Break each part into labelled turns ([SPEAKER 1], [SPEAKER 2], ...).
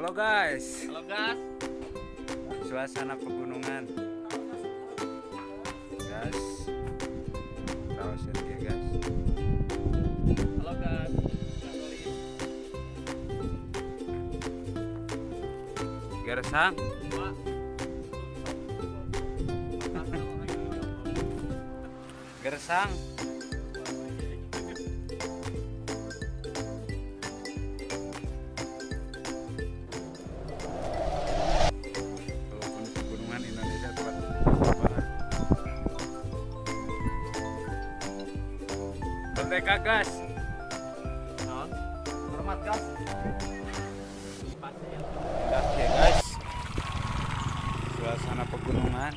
[SPEAKER 1] Halo guys.
[SPEAKER 2] Halo guys.
[SPEAKER 1] Suasana pegunungan. Guys. Tahu ya guys.
[SPEAKER 2] Halo guys.
[SPEAKER 1] Gersang. Gersang. Pegunungan Indonesia tempat banget. Merdeka gas.
[SPEAKER 2] Hormat gas.
[SPEAKER 1] Oke guys. Suasana pegunungan.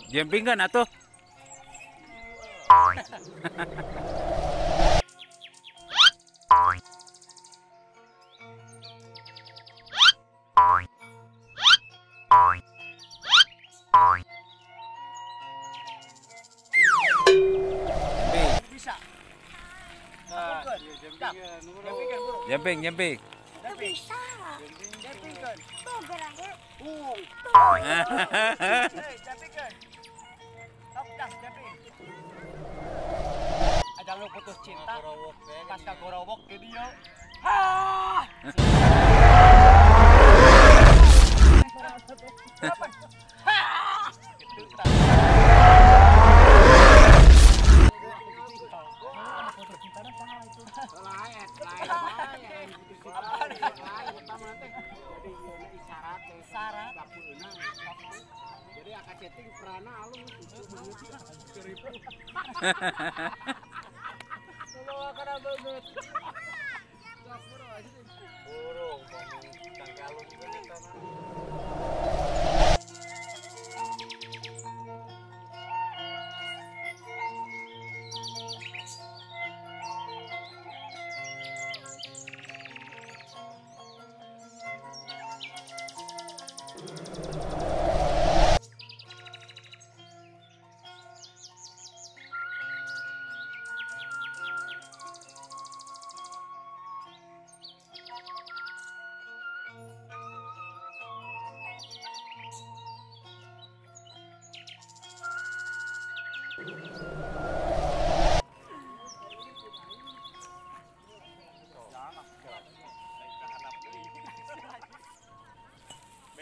[SPEAKER 1] Jumping kan atuh?
[SPEAKER 2] Bisa.
[SPEAKER 1] Jumping, jumping.
[SPEAKER 3] Bisa.
[SPEAKER 2] Ada lu putus cinta, pasca gorowok ke dia. Hah.
[SPEAKER 4] Jadi akan setting perana alus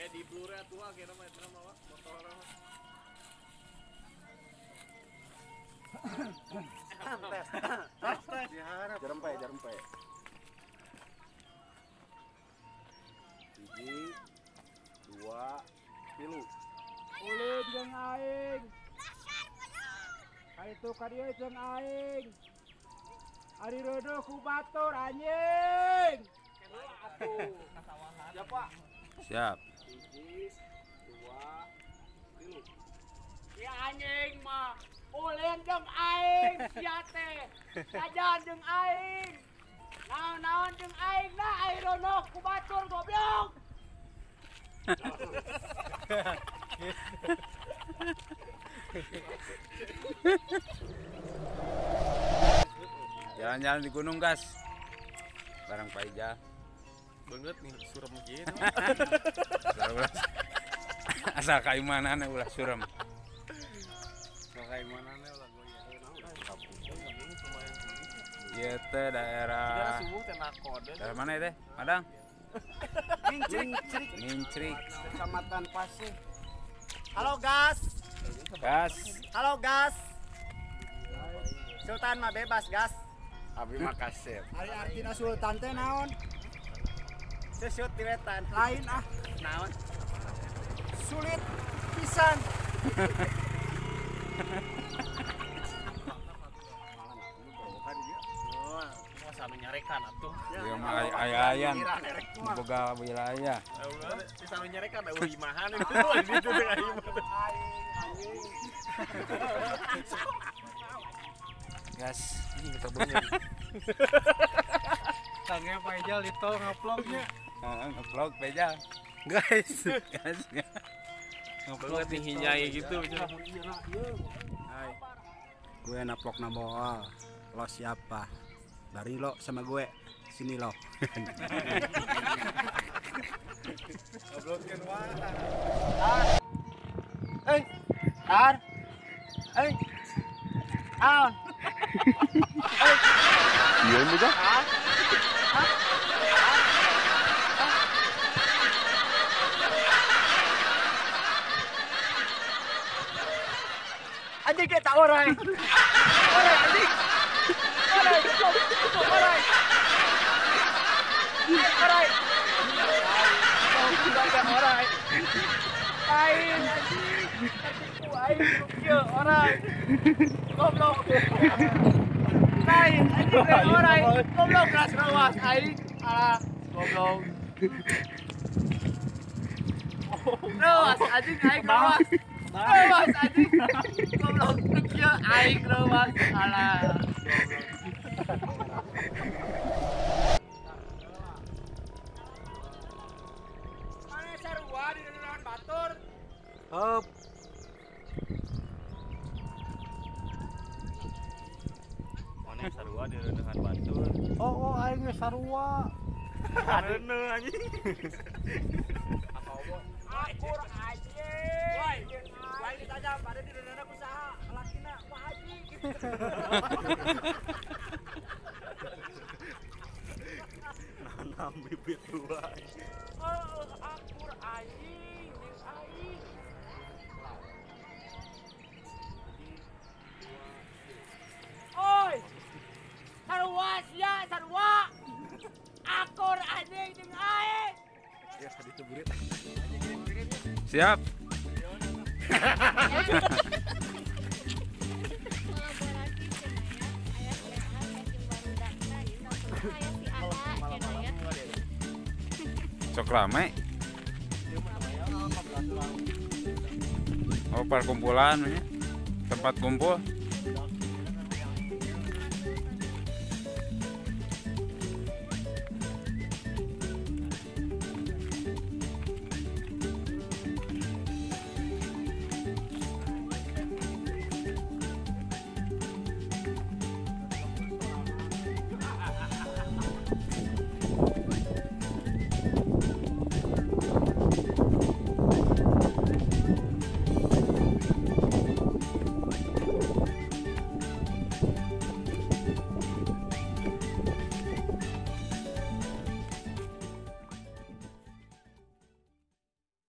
[SPEAKER 2] Di blur tua kira mah eta mah motor mah.
[SPEAKER 4] Tes. Tes. Jarempe, jarempe. 1, 2, 3.
[SPEAKER 5] Ulin jeung aing. Kaitu ka dieu jeung aing. Ari reudeuh ku batur anjing.
[SPEAKER 4] Atuh. Siap, Pak.
[SPEAKER 1] Siap.
[SPEAKER 4] 1, 2, 3.
[SPEAKER 5] Ya anjing mah ulin jeung aing sia teh. Jajan jeung aing. Naon-naon jeung aing nah aing ronoh ku batur goblok.
[SPEAKER 1] Jalan-jalan di gunung, guys. Bareng Pak Ija.
[SPEAKER 2] Banget nih suram gitu.
[SPEAKER 1] Asal kaimanan ulah suram.
[SPEAKER 4] Asal kaimanan ulah goyah.
[SPEAKER 1] Ieu teh daerah daerah mana teh? Padang?
[SPEAKER 4] Ngincrik.
[SPEAKER 1] Ngincrik.
[SPEAKER 4] Kecamatan Pasih.
[SPEAKER 2] Halo gas.
[SPEAKER 1] Gas.
[SPEAKER 2] Halo gas.
[SPEAKER 5] Sultan mah bebas gas.
[SPEAKER 4] Abi mah kasep.
[SPEAKER 5] Ari artina sultan teh naon? Susut di wetan. Lain ah. Naon? Sulit pisan.
[SPEAKER 2] Masa nu nyarekan atuh.
[SPEAKER 1] Ieu mah aya-ayan. Boga wilayah.
[SPEAKER 2] Bisa nu nyarekan eueuh imahan itu gitu teh imah.
[SPEAKER 1] Gas, ini kita bener.
[SPEAKER 4] Tangnya Pak Ijal di tol ngevlognya.
[SPEAKER 1] Heeh, ngevlog Pak Ijal. Guys, guys.
[SPEAKER 2] Ngevlog tinggi nyai gitu.
[SPEAKER 5] Hai. Gue naplok na boal. Lo siapa? Bari lo sama gue. Sini lo.
[SPEAKER 4] Ngobrolkeun wae.
[SPEAKER 5] Eh. Tar. Eh. Aon.
[SPEAKER 3] Iya juga.
[SPEAKER 5] Anjing kita orang. Orang anjing. Orang orang. Orang. Orang. Lain anjing. Aing kieu orang. Goblok. Lain anjing orang. Goblok keras rawas aing. Alah, goblok. Rawas anjing aing rawas. Rawas anjing. Goblok kieu aing rawas. Alah. Mana sarua di dalam batur?
[SPEAKER 4] Hop.
[SPEAKER 2] Mana sarua di renengan batur?
[SPEAKER 4] Oh, aing geus sarua.
[SPEAKER 2] Areuneuh anjing.
[SPEAKER 5] Akur anjing. Woi, lain ditanya pada di renengan ku saha? Lakina Pak Haji.
[SPEAKER 2] Nanam bibit dua.
[SPEAKER 5] Oh, akur anjing, jeung aing. Oi. Sarua sia, sarua. Akur anjing jeung aing.
[SPEAKER 4] Ya, itu burit.
[SPEAKER 1] Siap.
[SPEAKER 6] Kolaborasi cenah ya, aya si A jeung barudakna ieu sampurna aya si Aa cenah ya.
[SPEAKER 1] Sok rame. Oh, perkumpulan ya. Tempat kumpul.